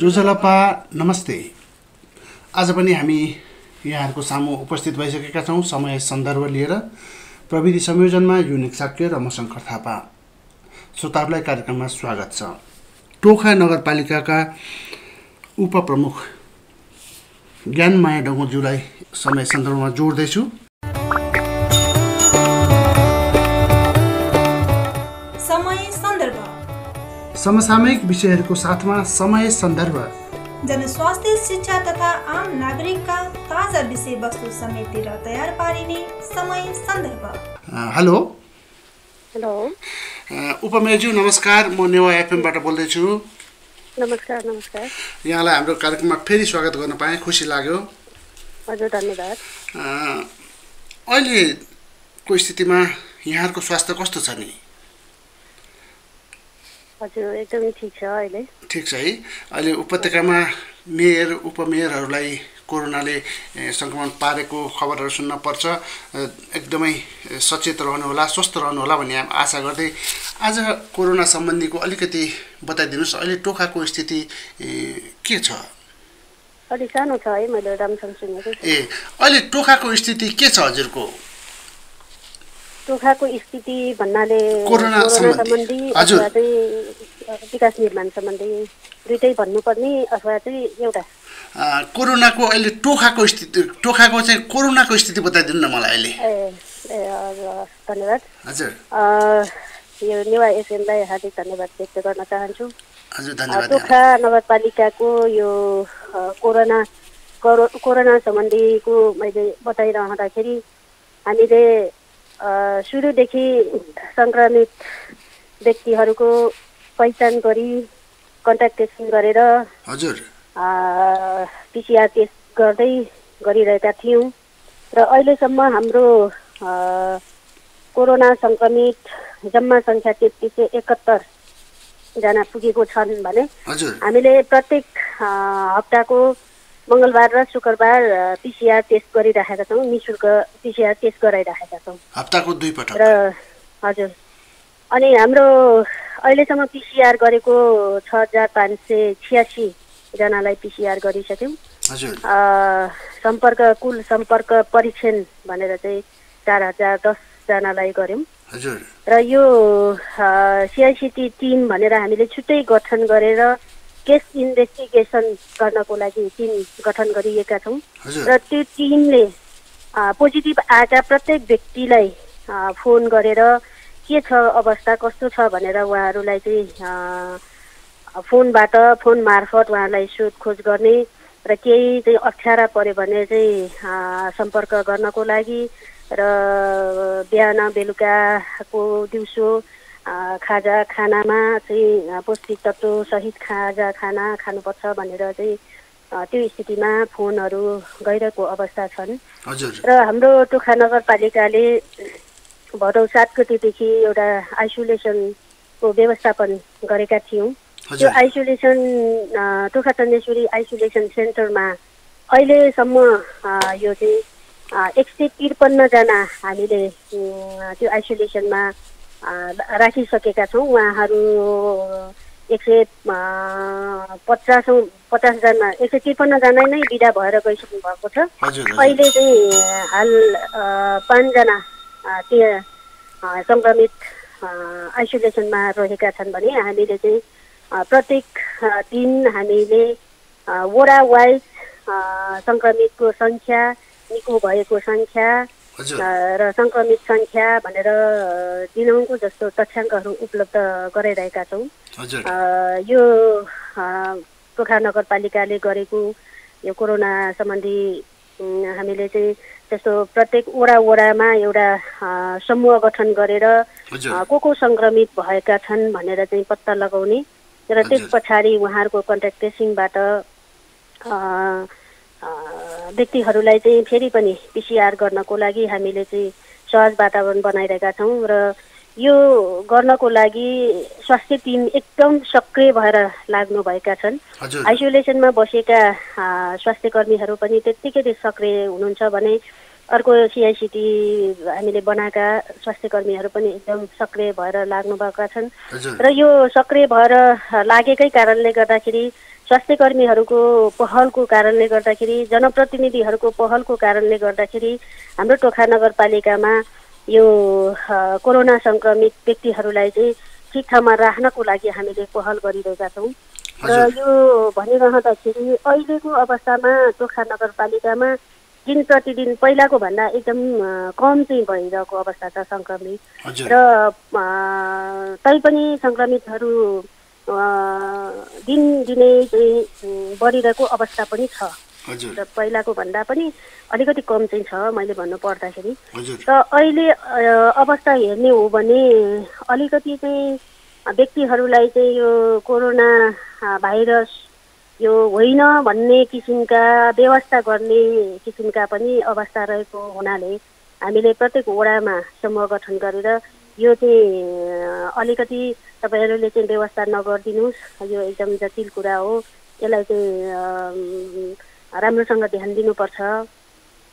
जोजलपा नमस्ते। आज पनि हामी यहाँहरूको सामु उपस्थित भइसकेका छौँ समय सन्दर्भ लिएर। प्रविधि संयोजनमा युनिक साक्य र म शङ्कर थापा। श्रोताहरूलाई कार्यक्रममा स्वागत छ। टोखा नगरपालिकाका उपप्रमुख ज्ञानमाया डङ्गोज्यूलाई समय सन्दर्भमा जोड्दैछु। समसामयिक विषयहरूको साथमा समय सन्दर्भ, जनस्वास्थ्य, शिक्षा तथा आम नागरिकका ताजा विषयवस्तु समेटेर तयार पारिने समय सन्दर्भ। हेलो हेलो उपमेयरज्यू नमस्कार। म नेवा एफएमबाट बोल्दैछु। नमस्कार। नमस्कार। यहाँलाई हाम्रो कार्यक्रममा फेरि स्वागत गर्न पाएँ, खुसी लाग्यो। हजुर धन्यवाद। अहिलेको स्थितिमा यहाँहरूको स्वास्थ्य कस्तो छ नि? हजुर एकदमै ठिक छ अहिले। ठिक छ है। अहिले उपत्यकामा मेयर उपमेयरहरूलाई कोरोनाले सङ्क्रमण पारेको खबरहरू सुन्न पर्छ। एकदमै सचेत रहनुहोला, स्वस्थ रहनुहोला भन्ने आशा गर्दै आज कोरोना सम्बन्धीको अलिकति बताइदिनुहोस्। अहिले टोखाको स्थिति के छ? अलि सानो छ है, मैले राम्रोसँग सुनेको। अहिले टोखाको स्थिति के छ हजुरको? टोखाको स्थिति भन्नाले कोरोना सम्बन्धी अथवा चाहिँ विकास निर्माण सम्बन्धी दुईटै भन्नुपर्ने अथवा चाहिँ एउटा? कोरोनाको अहिले टोखाको स्थिति, टोखाको चाहिँ कोरोनाको स्थिति बताइदिनु न मलाई अहिले। धन्यवाद। हजुर यो नेवा एफएमलाई हार्दिक धन्यवाद व्यक्त गर्न चाहन्छु। हजुर धन्यवाद। टोखा नगरपालिकाको यो कोरोना सम्बन्धीको मैले बताइरहँदाखेरि हामीले सुरुदेखि सङ्क्रमित व्यक्तिहरूको पहिचान गरी कन्ट्याक्ट ट्रेसिङ गरेर हजुर पिसिआर टेस्ट गर्दै गरिरहेका थियौँ र अहिलेसम्म हाम्रो कोरोना सङ्क्रमित जम्मा सङ्ख्या 3371 जना पुगेको छन् भने हामीले प्रत्येक हप्ताको मङ्गलबार र शुक्रबार पिसिआर टेस्ट गरिराखेका छौँ। निःशुल्क पिसिआर टेस्ट गराइराखेका छौँ हप्ताको 2 पटक। र हजुर अनि हाम्रो अहिलेसम्म पिसिआर गरेको 6586 जनालाई पिसिआर गरिसक्यौँ। कुल सम्पर्क परीक्षण भनेर चाहिँ 4010 जनालाई गऱ्यौँ। र यो सिआइसिटी टिम भनेर हामीले छुट्टै गठन गरेर केस इन्भेस्टिगेसन गर्नको लागि टिम गठन गरिएका छौँ र त्यो टिमले पोजिटिभ आएका प्रत्येक व्यक्तिलाई फोन गरेर के छ अवस्था कस्तो छ भनेर उहाँहरूलाई चाहिँ फोन मार्फत उहाँलाई सोधखोज गर्ने र केही चाहिँ अप्ठ्यारा पर्यो भने चाहिँ सम्पर्क गर्नको लागि र बिहान बेलुकाको दिउँसो खानामा चाहिँ पौष्टिक तत्त्व सहित खाना खानुपर्छ भनेर चाहिँ त्यो स्थितिमा फोनहरू गइरहेको अवस्था छन्। र हाम्रो टोखा नगरपालिकाले भदौ 7 गतेदेखि एउटा आइसोलेसनको व्यवस्थापन गरेका थियौँ। त्यो आइसोलेसन टोखा चन्देश्वरी आइसोलेसन सेन्टरमा अहिलेसम्म यो चाहिँ 153 जना हामीले त्यो आइसोलेसनमा राखिसकेका छौँ। उहाँहरू 150 जना 153 जना नै बिदा भएर गइसक्नु भएको छ। अहिले चाहिँ हाल 5 जना सङ्क्रमित आइसोलेसनमा रहेका छन् भने हामीले चाहिँ प्रत्येक दिन हामीले वडा वाइज सङ्क्रमितको सङ्ख्या, निको भएको सङ्ख्या र सङ्क्रमित सङ्ख्या भनेर दिनहुँको जस्तो तथ्याङ्कहरू उपलब्ध गराइरहेका छौँ। यो टोखा नगरपालिकाले गरेको यो कोरोना सम्बन्धी हामीले चाहिँ जस्तो प्रत्येक वडामा एउटा समूह गठन गरेर को सङ्क्रमित भएका छन् भनेर चाहिँ पत्ता लगाउने र त्यस पछाडि उहाँहरूको कन्ट्याक्ट ट्रेसिङबाट व्यक्तिहरूलाई चाहिँ फेरि पनि पिसिआर गर्नको लागि हामीले चाहिँ सहज वातावरण बनाइरहेका छौँ र यो गर्नको लागि स्वास्थ्य टिम एकदम सक्रिय भएर लाग्नुभएका छन्। आइसोलेसनमा बसेका स्वास्थ्य कर्मीहरू पनि त्यत्तिकै सक्रिय हुनुहुन्छ भने अर्को सिआइसिटी हामीले बनाएका स्वास्थ्य कर्मीहरू पनि एकदम सक्रिय भएर लाग्नुभएका छन् र यो सक्रिय भएर लागेकै कारणले गर्दाखेरि स्वास्थ्य कर्मीहरूको पहलको कारणले गर्दाखेरि, जनप्रतिनिधिहरूको पहलको कारणले गर्दाखेरि हाम्रो टोखा नगरपालिकामा यो कोरोना संक्रमित व्यक्तिहरूलाई चाहिँ ठिक ठाउँमा राख्नको लागि हामीले पहल गरिरहेका छौँ। र यो भनिरहँदाखेरि अहिलेको अवस्थामा टोखा नगरपालिकामा दिन प्रतिदिन पहिलाको भन्दा एकदम कम चाहिँ भइरहेको अवस्था छ सङ्क्रमित। र तैपनि सङ्क्रमितहरू दिनदिनै चाहिँ बढिरहेको अवस्था पनि छ। र पहिलाको भन्दा पनि अलिकति कम चाहिँ छ मैले भन्नु पर्दाखेरि। र अहिले अवस्था हेर्ने हो भने अलिकति चाहिँ व्यक्तिहरूलाई चाहिँ यो कोरोना भाइरस यो होइन भन्ने किसिमका व्यवस्था गर्ने किसिमका पनि अवस्था रहेको हुनाले हामीले प्रत्येक वडामा समूह गठन गरेर यो चाहिँ अलिकति तपाईँहरूले चाहिँ व्यवस्था नगरिदिनुहोस्, यो एकदम जटिल कुरा हो, यसलाई चाहिँ राम्रोसँग ध्यान दिनुपर्छ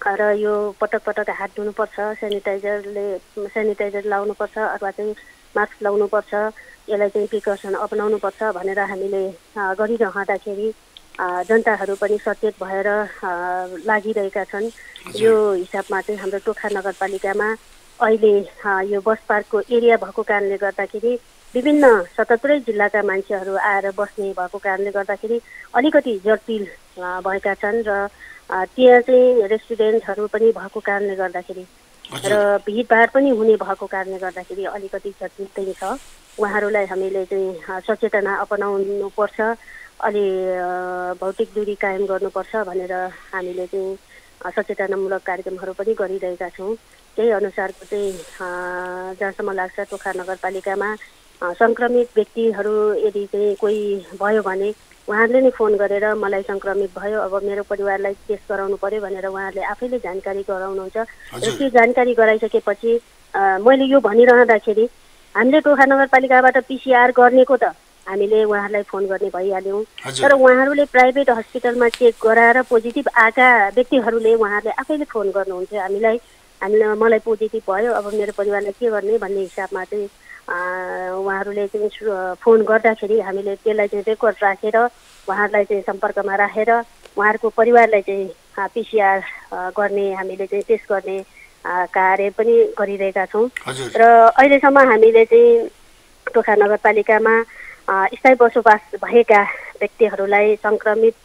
र यो पटक पटक हात धुनुपर्छ, सेनिटाइजर लाउनुपर्छ अथवा चाहिँ मास्क लाउनुपर्छ, यसलाई चाहिँ प्रिकसन अपनाउनुपर्छ भनेर हामीले गरिरहँदाखेरि जनताहरू पनि सचेत भएर लागिरहेका छन्। यो हिसाबमा चाहिँ हाम्रो टोखा नगरपालिकामा अहिले यो बस पार्कको एरिया भएको कारणले गर्दाखेरि विभिन्न 77 जिल्लाका मान्छेहरू आएर बस्ने भएको कारणले गर्दाखेरि अलिकति जटिल भएका छन् र त्यहाँ चाहिँ रेस्टुरेन्टहरू पनि भएको कारणले गर्दाखेरि र भिडभाड पनि हुने भएको कारणले गर्दाखेरि अलिकति जटिल चाहिँ छ। उहाँहरूलाई हामीले चाहिँ सचेतना अपनाउनुपर्छ, अलि भौतिक दूरी कायम गर्नुपर्छ भनेर हामीले चाहिँ सचेतनामूलक कार्यक्रमहरू पनि गरिरहेका छौँ। त्यही अनुसारको चाहिँ जहाँसम्म लाग्छ टोखा नगरपालिकामा सङ्क्रमित व्यक्तिहरू यदि चाहिँ कोही भयो भने उहाँहरूले नै फोन गरेर मलाई सङ्क्रमित भयो, अब मेरो परिवारलाई टेस्ट गराउनु पर्यो भनेर उहाँहरूले आफैले जानकारी गराउनुहुन्छ। र त्यो जानकारी गराइसकेपछि मैले यो भनिरहँदाखेरि हामीले टोखा नगरपालिकाबाट पिसिआर गर्नेको त हामीले उहाँहरूलाई फोन गर्ने भइहाल्यौँ, तर उहाँहरूले प्राइभेट हस्पिटलमा चेक गराएर पोजिटिभ आएका व्यक्तिहरूले उहाँहरूले आफैले फोन गर्नुहुन्छ हामीलाई मलाई पोजिटिभ भयो, अब मेरो परिवारलाई के गर्ने भन्ने हिसाबमा चाहिँ उहाँहरूले चाहिँ फोन गर्दाखेरि हामीले त्यसलाई चाहिँ रेकर्ड राखेर उहाँहरूलाई चाहिँ सम्पर्कमा राखेर उहाँहरूको परिवारलाई चाहिँ पिसिआर गर्ने हामीले चाहिँ टेस्ट गर्ने कार्य पनि गरिरहेका छौँ। र अहिलेसम्म हामीले चाहिँ टोखा नगरपालिकामा स्थायी बसोबास भएका व्यक्तिहरूलाई सङ्क्रमित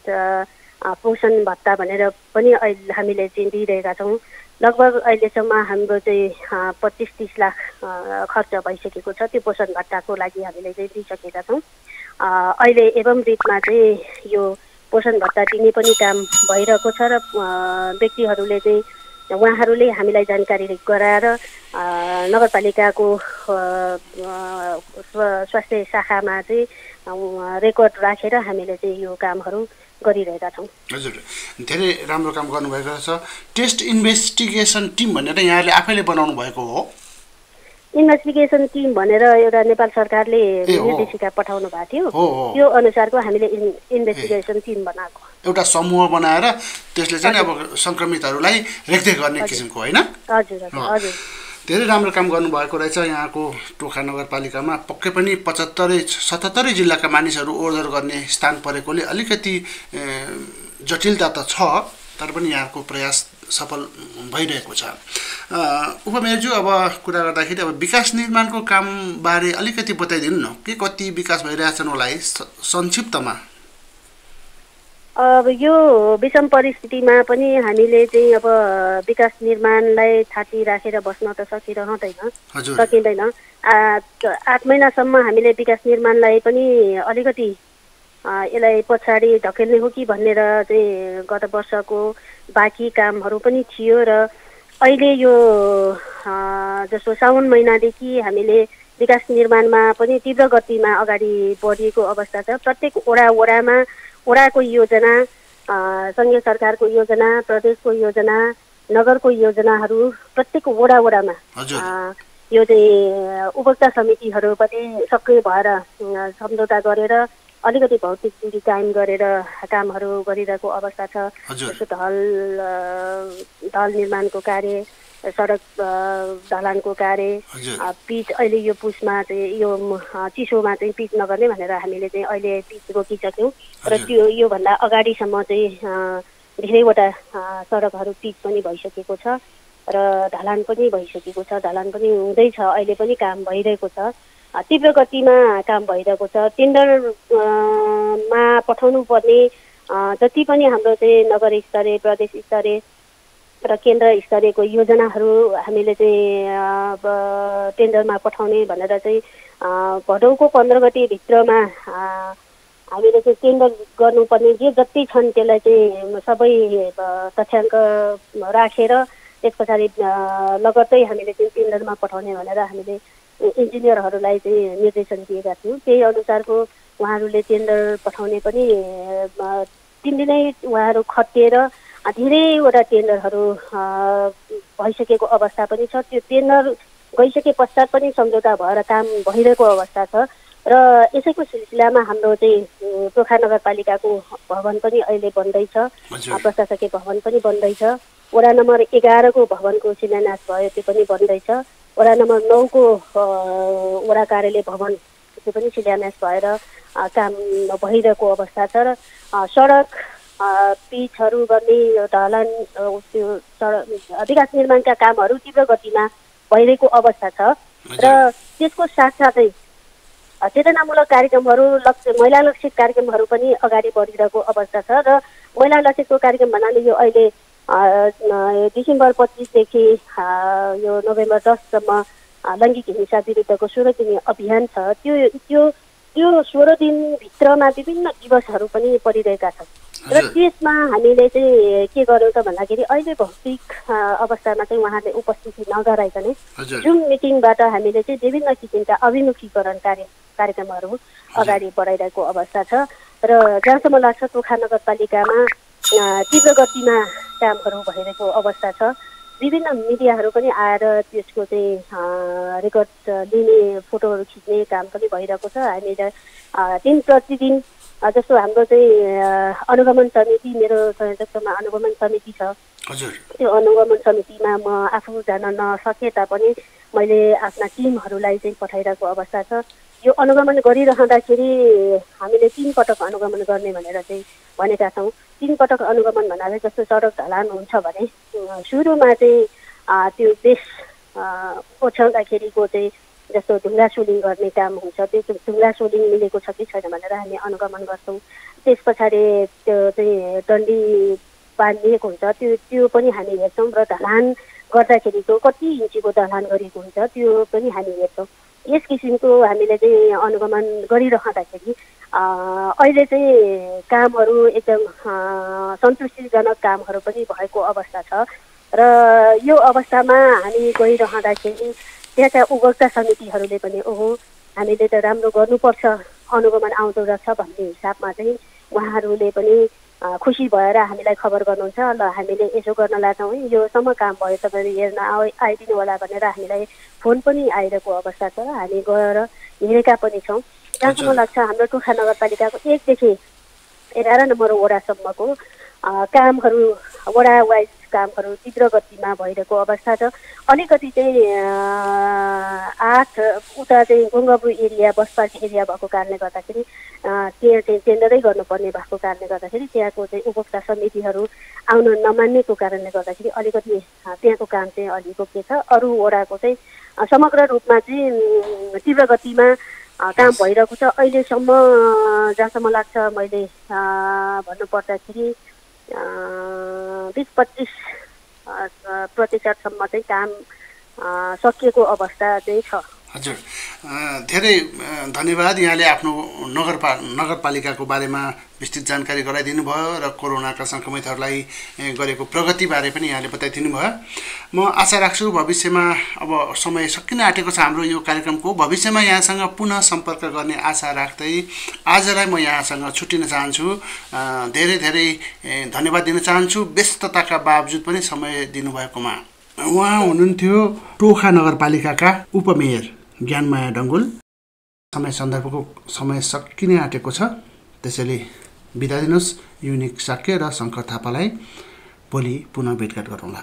पोषण भत्ता भनेर पनि अहिले हामीले चाहिँ दिइरहेका छौँ। लगभग अहिलेसम्म हाम्रो चाहिँ 25-30 लाख खर्च भइसकेको छ। त्यो पोषण भत्ताको लागि हामीले चाहिँ दिइसकेका छौँ। अहिले एवं रीतमा चाहिँ यो पोषण भत्ता दिने पनि काम भइरहेको छ र व्यक्तिहरूले चाहिँ उहाँहरूले हामीलाई जानकारी गराएर नगरपालिकाको स्वास्थ्य शाखामा चाहिँ रेकर्ड राखेर हामीले चाहिँ यो कामहरू गरिरहेका छौँ। हजुर, धेरै राम्रो काम गर्नुभएको छ। टेस्ट इन्भेस्टिगेसन टिम भनेर यहाँले आफैले बनाउनु भएको हो? इन्भेस्टिगेसन टिम भनेर एउटा नेपाल सरकारले निर्देशिका पठाउनु भएको थियो, यो अनुसारको हामीले इन्भेस्टिगेसन टिम बनाएको एउटा समूह बनाएर त्यसले चाहिँ अब सङ्क्रमितहरूलाई रेखदेख गर्ने किसिमको होइन? हजुर हजुर, धेरै राम्रो काम गर्नुभएको रहेछ यहाँको टोखा नगरपालिकामा। पक्कै पनि 77 जिल्लाका मानिसहरू ओहोर गर्ने स्थान परेकोले अलिकति जटिलता त छ, तर पनि यहाँको प्रयास सफल भइरहेको छ। उपमेयरज्यू, अब कुरा गर्दाखेरि अब विकास निर्माणको कामबारे अलिकति बताइदिनु न, के कति विकास भइरहेछन् होला है संक्षिप्तमा? अब यो विषम परिस्थितिमा पनि हामीले चाहिँ अब विकास निर्माणलाई थाती राखेर बस्न त सकिँदैन। 8 महिनासम्म हामीले विकास निर्माणलाई पनि अलिकति यसलाई पछाडि धकेल्ने हो कि भनेर चाहिँ गत वर्षको बाँकी कामहरू पनि थियो र अहिले यो जस्तो साउन महिनादेखि हामीले विकास निर्माणमा पनि तीव्र गतिमा अगाडि बढिएको अवस्था छ। प्रत्येक वडामा वडाको योजना, सङ्घीय सरकारको योजना, प्रदेशको योजना, नगरको योजनाहरू प्रत्येक वडामा यो चाहिँ उपभोक्ता समितिहरू पनि सक्रिय भएर सम्झौता गरेर अलिकति भौतिक दूरी कायम गरेर कामहरू गरिरहेको अवस्था छ। जस्तो ढल निर्माणको कार्य सडक ढलानको कार्य, पिच अहिले यो पुसमा चाहिँ यो चिसोमा चाहिँ पिच नगर्ने भनेर हामीले चाहिँ अहिले पिच रोकिसक्यौँ र त्यो योभन्दा अगाडिसम्म चाहिँ धेरैवटा सडकहरू पिच पनि भइसकेको छ र ढलान पनि भइसकेको छ, ढलान पनि हुँदैछ, अहिले पनि काम भइरहेको छ, तीव्र गतिमा काम भइरहेको छ। टेन्डरमा पठाउनु पर्ने जति पनि हाम्रो चाहिँ नगर स्तरीय, प्रदेश स्तरीय र केन्द्र स्तरीयको योजनाहरू हामीले चाहिँ टेन्डरमा पठाउने भनेर चाहिँ भदौको 15 गतेभित्रमा हामीले चाहिँ टेन्डर गर्नुपर्ने जे जति छन् त्यसलाई चाहिँ सबै तथ्याङ्क राखेर त्यस पछाडि लगत्तै हामीले चाहिँ टेन्डरमा पठाउने भनेर हामीले इन्जिनियरहरूलाई चाहिँ निर्देशन दिएका थियौँ। त्यही अनुसारको उहाँहरूले टेन्डर पठाउने पनि 3 दिनै उहाँहरू खटिएर धेरैवटा टेन्डरहरू भइसकेको अवस्था पनि छ। त्यो टेन्डर गइसके पश्चात पनि सम्झौता भएर काम भइरहेको अवस्था छ र यसैको सिलसिलामा हाम्रो चाहिँ टोखा नगरपालिकाको भवन पनि अहिले बन्दैछ, प्रशासकीय भवन पनि बन्दैछ। वडा नम्बर 11 को भवनको शिलान्यास भयो, त्यो पनि बन्दैछ। वडा नम्बर 9 को वडा कार्यालय भवन त्यो पनि शिलान्यास भएर काम भइरहेको अवस्था छ र सडक पिचहरू गर्ने ढलान त्यो विकास निर्माणका कामहरू तीव्र गतिमा भइरहेको अवस्था छ र त्यसको साथसाथै चेतनामूलक कार्यक्रमहरू, महिला लक्षित कार्यक्रमहरू पनि अगाडि बढिरहेको अवस्था छ र महिला लक्षितको कार्यक्रम भन्नाले यो अहिले डिसेम्बर 25 देखि यो नोभेम्बर 10 सम्म लैङ्गिक हिंसा विरुद्धको 16 दिने अभियान छ। त्यो 16 दिनभित्रमा विभिन्न दिवसहरू पनि परिरहेका छन् र त्यसमा हामीले चाहिँ के गर्यौँ त भन्दाखेरि अहिले भौतिक अवस्थामा चाहिँ उहाँले उपस्थिति नगराइकन जुम मिटिङबाट हामीले चाहिँ विभिन्न किसिमका अभिमुखीकरण कार्यक्रमहरू अगाडि बढाइरहेको अवस्था छ र जहाँसम्म लाग्छ टोखा नगरपालिकामा तीव्र गतिमा कामहरू भइरहेको अवस्था छ। विभिन्न मिडियाहरू पनि आएर त्यसको चाहिँ रेकर्ड लिने, फोटोहरू खिच्ने काम पनि भइरहेको छ। हामीले दिन प्रतिदिन जस्तो हाम्रो चाहिँ अनुगमन समिति, मेरो संयोजकमा अनुगमन समिति छ, त्यो अनुगमन समितिमा म आफू जान नसके तापनि मैले आफ्ना टिमहरूलाई चाहिँ पठाइरहेको अवस्था छ। यो अनुगमन गरिरहँदाखेरि हामीले 3 पटक अनुगमन गर्ने भनेर चाहिँ भनेका छौँ। 3 पटक अनुगमन भन्नाले जस्तो सडक ढलान हुन्छ भने सुरुमा चाहिँ त्यो बेस ओछ्याउँदाखेरिको चाहिँ जस्तो ढुङ्गा सोलिङ गर्ने काम हुन्छ, त्यो ढुङ्गा सोलिङ मिलेको छ कि छैन भनेर हामी अनुगमन गर्छौँ। त्यस पछाडि त्यो चाहिँ डन्डी बाँधिएको हुन्छ, त्यो पनि हामी हेर्छौँ र ढलान गर्दाखेरिको कति इन्चीको ढलान गरेको हुन्छ त्यो पनि हामी हेर्छौँ। यस किसिमको हामीले चाहिँ अनुगमन गरिरहँदाखेरि अहिले चाहिँ कामहरू एकदम सन्तुष्टिजनक कामहरू पनि भएको अवस्था छ र यो अवस्थामा हामी गइरहँदाखेरि त्यहाँका उपभोक्ता समितिहरूले पनि ओहो हामीले त राम्रो गर्नुपर्छ, अनुगमन आउँदो रहेछ भन्ने हिसाबमा चाहिँ उहाँहरूले पनि खुसी भएर हामीलाई खबर गर्नुहुन्छ, ल हामीले यसो गर्न लाग्छौँ, योसम्म काम भयो, तपाईँले हेर्न आइदिनु होला भनेर हामीलाई फोन पनि आइरहेको अवस्था छ। हामी गएर हेरेका पनि छौँ। जहाँसम्म लाग्छ हाम्रो टोखा नगरपालिकाको 1 देखि 11 नम्बर वडासम्मको कामहरू, वडा वाइज कामहरू तीव्र गतिमा भइरहेको अवस्था छ। अलिकति चाहिँ 8 उता चाहिँ गङ्गाबु एरिया, बसपार्टी एरिया भएको कारणले गर्दाखेरि त्यहाँ चाहिँ टेन्डरै गर्नुपर्ने भएको कारणले गर्दाखेरि त्यहाँको चाहिँ उपभोक्ता समितिहरू आउन नमान्नेको कारणले गर्दाखेरि अलिकति त्यहाँको काम चाहिँ अलि रोकिएको छ। अरू वडाको चाहिँ समग्र रूपमा चाहिँ तीव्र गतिमा काम भइरहेको छ। अहिलेसम्म जहाँसम्म लाग्छ मैले भन्नुपर्दाखेरि 20-25% चाहिँ काम सकिएको अवस्था चाहिँ छ। हजुर, धेरै धन्यवाद। यहाँले आफ्नो नगरपालिकाको बारेमा विस्तृत जानकारी गराइदिनु भयो र कोरोनाका सङ्क्रमितहरूलाई गरेको प्रगतिबारे पनि यहाँले बताइदिनु भयो। म आशा राख्छु भविष्यमा, अब समय सकिन आँटेको छ हाम्रो यो कार्यक्रमको, भविष्यमा यहाँसँग पुनः सम्पर्क गर्ने आशा राख्दै आजलाई म यहाँसँग छुट्टिन चाहन्छु। धेरै धेरै धन्यवाद दिन चाहन्छु व्यस्तताका बावजुद पनि समय दिनुभएकोमा। उहाँ हुनुहुन्थ्यो टोखा नगरपालिकाका उपमेयर ज्ञानमाया डङ्गोल। समय सन्दर्भको समय सकिन आँटेको छ, त्यसैले बिदा दिनुहोस्। युनिक साक्य र शङ्कर थापालाई भोलि पुनः भेटघाट गरौँला।